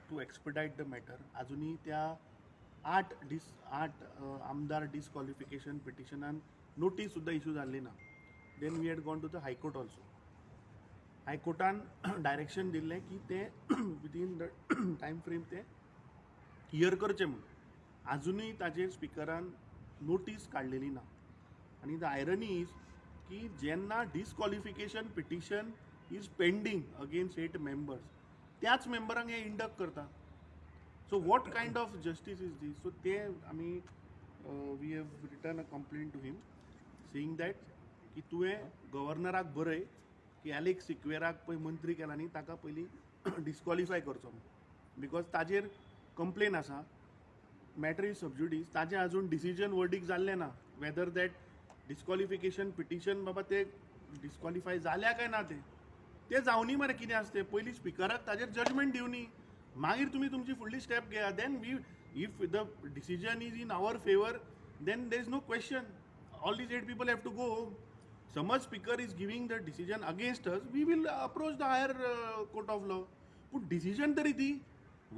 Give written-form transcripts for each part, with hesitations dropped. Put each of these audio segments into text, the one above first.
to expedite the matter. अजुनूय त्या आठ आमदार डिसक्वॉलिफिकेशन पिटिशनान नोटीस सुद्दां इशू जाल्ली ना. Then we had gone to the High Court also. हायकोर्टान direction दिल्लें की ते विदीन the time frame ते here करचे म्हणून. आजुनूय ताजेर स्पिकरान नोटीस काडलेली ना. आनी the irony is की जेन्ना disqualification petition is pending against eight members, त्याच मेंबरांक हे इंडक्ट करता. So what kind of justice is this? So ते आमी we have written a complaint to him saying that की तुवें गव्हर्नराक बरय की एलेक्स सिक्वेराक पळय मंत्री केला न्ही, ताका पयलीं डिस्क्वॉलिफाय करचो म्हणून, because ताजेर कंप्लेन आसा. मॅटर is सब ज्युडीस. ताजें अजून डिसिजन वर्डीक जाल्लें ना, वेदर that disqualification petition बाबा ते डिस्क्वॉलिफाय जाल्या काय ना. ते ते जावनी मरे कितें आसा तें पयलीं स्पिकराक ताजेर जजमेंट दिवनी, मागीर तुमी तुमची फुडली स्टेप घेया. Then we if the decision is in our favour, then there is no question, all these eight people have to go home. समज Speaker is giving the decision against us, we will approach the higher court of law. पूण decision तरी दी.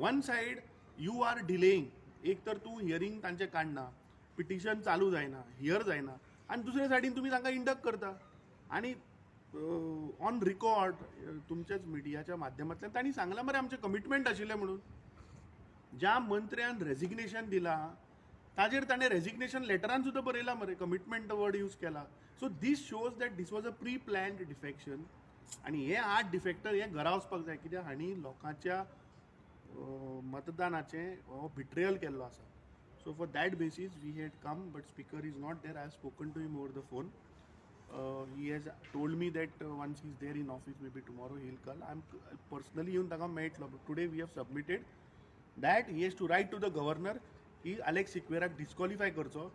One side you are delaying, एक तर तूं hearing तांचें काडना, petition चालू जायना, here जायना, आनी दुसरे सायडीन तुमी तांकां इंडक्ट करता. आनी ऑन रिकॉर्ड तुमच्याच मिडियाच्या माध्यमांतल्यान तांणी सांगलां मरे, आमचें कमिटमेंट आशिल्लें म्हणून. ज्या मंत्र्यान रेजिग्नेशन दिलां ताजेर ताणें रेजिग्नेशन लेटरान सुद्दां बरयलां मरे, कमिटमेंट वर्ड यूज केला. So this shows that this was a pre planned defection. आनी हे आठ डिफेक्टर हे घरा वचपाक जाय, कित्याक हांणी लोकांच्या मतदानाचें हो बिट्रेयल केल्लो आसा. So for that basis we had come, but Speaker is not there. I have spoken to him over the phone. He has told me that once he's there in office, maybe tomorrow, he'll call. I'm personally येवन ताका मेळटलो. But today we have submitted that he has to write to the governor की Alex सिक्वेराक disqualify करचो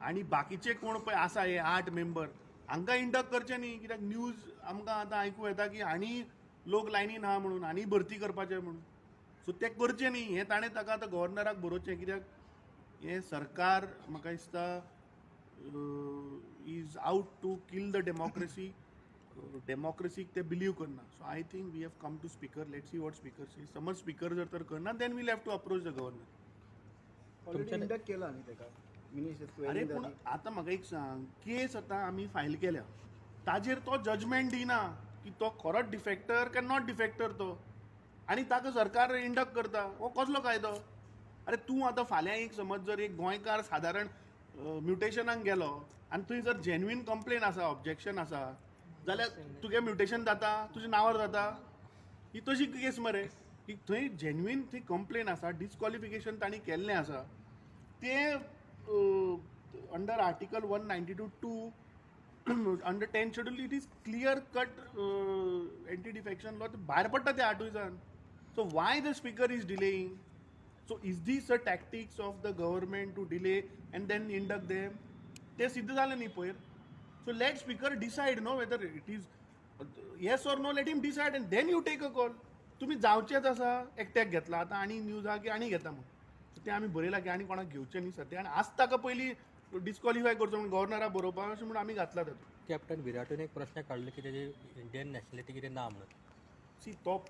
आनी बाकीचे कोण पळय आसा हे आठ मेंबर, हांकां इंडक्ट करचे न्ही, कित्याक न्यूज आमकां आतां आयकूं येता की आनी लोक लायनीन आहा म्हणून, आनी भरती करपाचे म्हणून. सो ते करचे न्ही हें ताणें ताका आतां गव्हर्नराक बरोवचें, कित्याक हें सरकार म्हाका दिसता is out to kill the democracy. डेमोक्रेसीक ते बिलीव करना. So I think we have come to Speaker. Let see what Speaker say. समज स्पीकर जर तर करना, then we'll have to approach the governor. Already induct केला न्ही ताका मिनिस्टर. अरे, पूण आतां म्हाका एक सांग, केस आतां आमी फायल केल्या, ताजेर तो जजमेंट दिना की तो खरोच डिफेक्टर काय not defector तो, आनी ताका सरकार इंडक्ट करता. हो कसलो कायदो? अरे, तूं आतां फाल्यां एक समज जर एक गोंयकार सादारण म्युटेशनाक गेलो आनी थंय जर जेन्युइन कंप्लेन आसा, ऑब्जेक्शन आसा, जाल्यार तुगे म्युटेशन जाता, तुज्या नांवार जाता? ही तशी केस मरे की थंय जेन्युइन थंय कंप्लेन आसा, डिस्क्वॉलिफिकेशन तांणी केल्लें आसा. ते under Article 192(2) under 10 Schedule, it is clear cut anti defection law भायर पडटा ते आठूय जाण. So why the Speaker is delaying? So is this a tactics of the government to delay and then induct them? ते सिद्ध जालें न्ही पयर. So let Speaker decide, no, whether it is yes or no. Let him decide and then you take a call. तुमी जावचेच आसा, एकट्याक घेतला, आतां आनी न्यूज आहा की आनी घेता म्हूण. तें आमी बरयलां की आनी कोणाक घेवचें न्ही सद्या आनी आज ताका पयलीं डिस्क्वॉलिफाय करचो म्हणून गव्हर्नराक बरोवपाक अशें म्हणून आमी घातला तातूंत. कॅप्टन विराटून एक प्रश्न काडलो की तेजी इंडियन नॅशनॅलिटी कितें ना म्हणून. सी, तो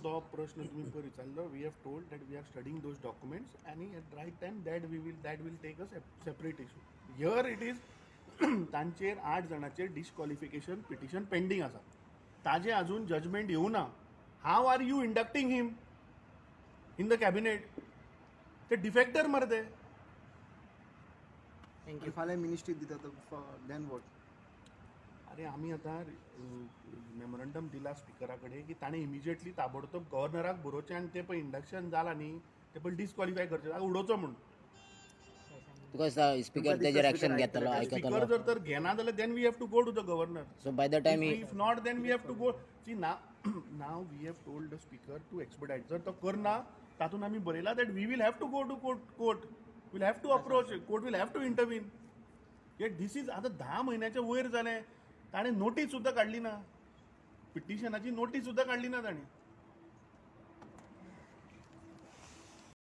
तो प्रश्न तुम्ही पयर विचारलो, we have told that we are studying those documents आनी at right time that will take a separate issue. Here it is तांचेर आठ जाणांचेर डिस्क्वॉलिफिकेशन पिटिशन पेंडींग आसा, ताजें अजून जजमेंट येवना. How are you inducting him in the cabinet? ते डिफेक्टर मरे ते. Thank you. फाल्यां मिनिस्ट्री दिता then what? अरे, आमी आतां मेमोरंडम दिला स्पिकरा कडेन की ताणें इमिजिएटली ताबडतोब गव्हर्नराक बरोवचें आनी ते पळय इंडक्शन जाला न्ही, ते पयलीं डिस्क्वॉलिफाय करचें, ताका उडोवचो म्हूण. तुका दिसता स्पीकर तेजेर एक्शन घेतलो, स्पीकर आयकतलो? जर तर घेना जाल्यार then we have to go to the governor. So by the time If not, then we have to go. See, now we have told the Speaker to expedite. जर तो करना, तातूंत आमी बरयला that we will have to go to court. Court will have to approach, court will have to intervene. Yet this is आतां 10 म्हयन्याच्या वयर जालें, ताणें नोटीस सुद्दां काडली ना, पिटिशनाची नोटीस सुद्दां काडली ना ताणें.